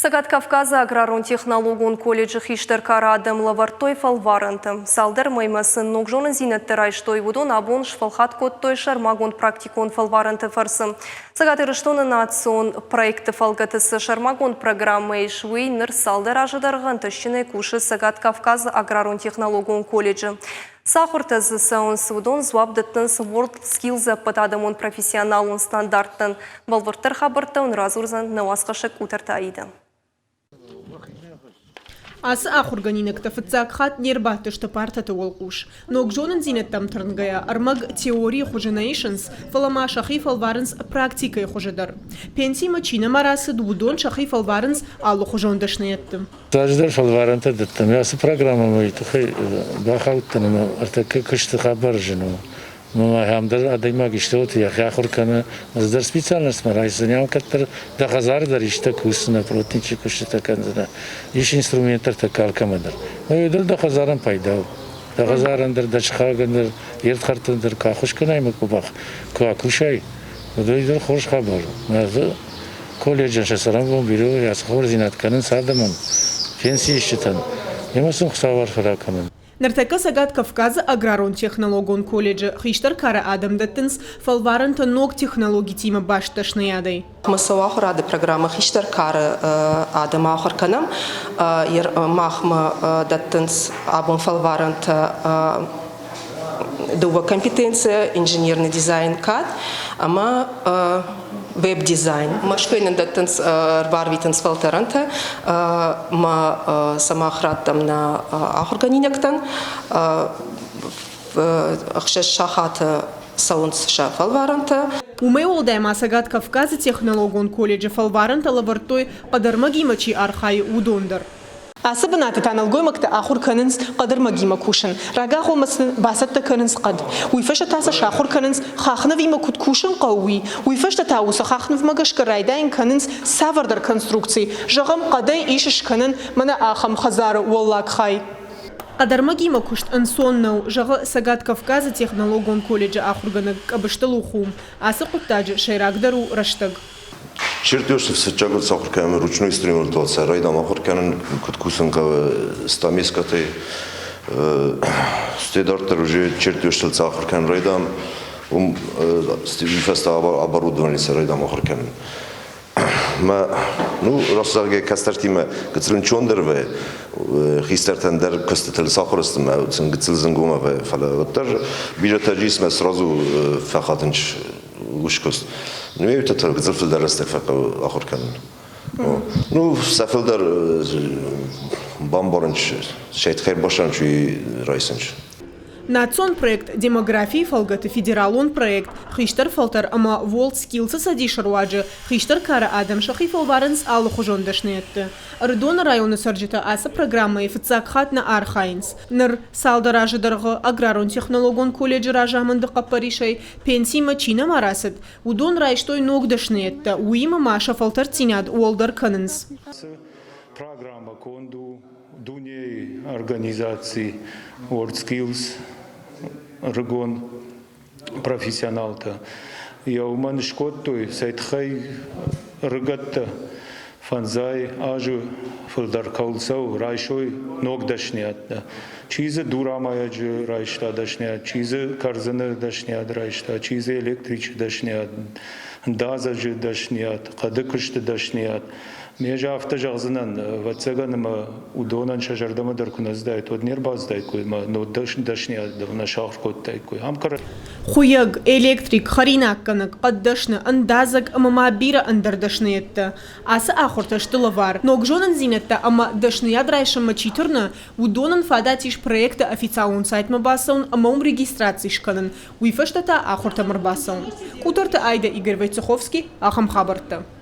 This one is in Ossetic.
Цӕгат Кавказы аграрон-технологон колледжы хистӕр кары адӕм лӕвӕрдтой фӕлварӕнтӕ. Цалдӕр мӕймӕ цы ног зонындзинӕдтӕ райстой, уыдон абон сфӕлхатт кодтой сӕрмагонд практикон фӕлварӕнты фӕрцы. Цӕгат Ирыстоны национ проектты фӕлгӕты цы сӕрмагонд программӕ ис, уый ныр цалдӕр азы дӕргъы ӕнтыстджынӕй кусы Цӕгат Кавказы аграрон-технологон колледжы. Цы ахуыртӕ дзы цӕуынц, уыдон дзуапп дӕттынц WorldSkills ӕппӕтадӕмон профессионалон стандарттӕн. Бӕлвырддӕр хабӕрттӕ уын радзурдзӕн нӕ уацхӕссӕг Къутӕрты Аидӕ. Ацы ахуыргӕнинӕгтӕ фыццаг хатт не рбадтысты партӕты уӕлхъус. Ног зонындзинӕдтӕм тырнгӕйӕ ӕрмӕг теорийы хуызы нӕ исынц, фӕлӕ ма сӕхи фӕлварынц практикӕйы хуызы дӕр. Пенсимӕ чи нӕма рацыд, уыдон сӕхи фӕлварынц алыхуызон дӕсныйӕдты. Раздӕр фӕлварӕнтӕ дӕттӕм. Ацы программӕмӕ уый тыххӕй бахаудтӕн ӕмӕ ӕртӕккӕ куысты хабар зын у. Ӕмӕ ахӕм дӕр адӕймаг истӕуылты йӕхи ахуыр кӕны. Ӕз дӕр специальностмӕ райсдзынӕн, кӕддӕр дӕ хӕдзары дӕр исты кусдзынӕ, плотничы куыстытӕ кӕндзынӕ. Ис инструменттӕ ӕртӕккӕ алкӕмӕ дӕр. Уый дӕр дӕ хӕдзарӕн пайда у. Дӕ хӕдзарӕн дӕр, дӕ сыхагӕн дӕр, йе рдхӕрдтӕн дӕр куы ӕххуыс кӕнай ӕмӕ куы акусай, уӕд уый дӕр хорз хабар у. Колледжӕн сӕ цӕрӕнбон бирӕ у, ацы хорздзинад кӕнынц адӕмӕн, пенсиисджытӕн, ӕмӕ сын Хуыцау арфӕ ракӕнӕд. Ныртӕккӕ Цӕгат Кавказы аграрон-технологон колледжы хистӕр кары адӕм дӕттынц фӕлварӕнтӕ ног технологитимӕ баст дӕсныйадӕй. Мӕ ахуырады программӕ хистӕр кары адӕм ахуыр кӕнӕм. Махмӕ дӕттынц абон фӕлварӕнтӕ дыууӕ компетенцийӕ инженерный дизайн кад ӕмӕ веб-дизайн. Мӕскуыйы нын дӕттынц, ӕрбарвитынц фӕлтӕрӕнтӕ ӕмӕ сӕ мах раттӕм нӕ ахуыргӕнинӕгтӕн. Ӕхсӕз сахаты цӕуынц сӕ фӕлварӕнтӕ. Уымӕй уӕлдай ма Цӕгат Кавказы технологон колледжы фӕлварӕнтӕ лӕвӕрдтой, хъӕдӕрмӕгимӕ чи архайы, уыдон дӕр. Ацы бынаты та нӕлгоймӕгтӕ ахуыр кӕнынц хъӕдӕрмӕгимӕ кусын, рагагъоммӕ сын бацӕттӕ кӕнынц хъӕд. Уый фӕстӕ та сӕ сахуыр кӕнынц, хахнывимӕ куыд кусын хъӕуы, уый. Уый фӕстӕ та уыцы хахнывмӕ гӕсгӕ райдайын кӕнынц цавӕрдӕр конструкци. Зӕгъӕм, хъӕдӕй ис скӕнӕн мӕнӕ ахӕм хӕдзары уӕллаг хай. Хъӕдӕрмӕгимӕ куыст ӕнцон нӕу, зӕгъы Цӕгат Кавказы технологон колледжы ахуыргӕнӕг Къӕбысты Лухум. Ацы хъуыддаджы сӕйрагдӕр у рӕстӕг. Чертежты фыццаг сахуыр кӕнӕм ручной инструментыл сӕ райдам ахуыр кӕнын, куыд кусын хъӕуы стамескӕтӕй. Стӕй дарддӕр уже чертежтыл цы ахуыр кӕнын райдам, уым фӕстӕ оборудование сӕ райдам ахуыр кӕнын. Мӕ, ну, раст зӕгъгӕ, кӕстӕртимӕ гыццыл ӕнцондӕр вӕййы, хистӕртӕн дӕр куыстытыл сахуыр сты мӕ сын гыццыл зынгомӕ вӕййы, фӕлӕ уӕддӕр бирӕтӕ джисмӕ сразу фӕхатынц ускуыст. Ну, еутӕ гыццыл фылдӕр рӕстӕг фӕхъӕуы ахуыр кӕнын. Ну, сӕ фылдӕр бамбарын, сӕ башан чи райсынч. Национ проект «Демографийы» фӕлгӕты федералон проект «Хистӕр фӕлтӕр» ӕмӕ WorldSkills-ы цӕдисы руаджы хистӕр кары адӕм сӕхи фӕлварынц алыхуызон дӕсныйӕдты. Ӕрыдоны районы цӕрджытӕ ацы программӕйы фыццаг хатт нӕ архайынц. Ныр цалдӕр азы дӕргъы аграрон-технологон колледжы разамынды хъӕппӕрисӕй Пенсимӕ чи нӕма рацыд, уыдон райстой ног дӕсныйӕдтӕ, уыимӕ ма сӕ фӕлтӕрддзинад уӕлдӕр кӕнынц. Программӕ конд у дунейы организаци WorldSkills ӕрыгон профессионалтӕ. Йӕ уымӕн скодтой, сӕ тыххӕй ӕрыгӕттӕ фӕндзай азы фылдӕр кӕуыл цӕуы, райсой ног дӕсниӕдтӕ. Чи дзы дурамайӕджы райста дӕсниад, чи дзы кӕрдзыны дӕсниад райста, чи дзы электричы дӕсниад, ӕндадзӕджы дӕсниад, хъӕды куысты дӕсниад. Ме ӕз афтӕ зӕгъдзынӕн, ӕвӕццӕгӕн ӕмӕ уыдонӕн сӕ зӕрдӕмӕ дӕр куы нӕ цыдаид, уӕд не рбацыдаиккой ӕмӕ ног дӕсниадыл нӕ сахуыр кодтаиккой. Ам Хуыйӕг, электрик, хӕринаггӕнӕг, хъӕддӕсны, ӕндадзӕг ӕмӕ ма бирӕ ӕндӕр дӕсныйӕдтӕ. Ацы ахуыртӕ сты лӕвар. Ног зонындзинӕдтӕ ӕмӕ дӕсныйад райсынмӕ чи тырны, уыдонӕн фадат ис проекты официалон сайтмӕ бацӕуын ӕмӕ уым регистраци скӕнын, уый фӕстӕ та ахуыртӕм ӕрбацӕуын. Къутӕрты Айдӕ, Игорь Войцеховский, ахӕм хабӕрттӕ.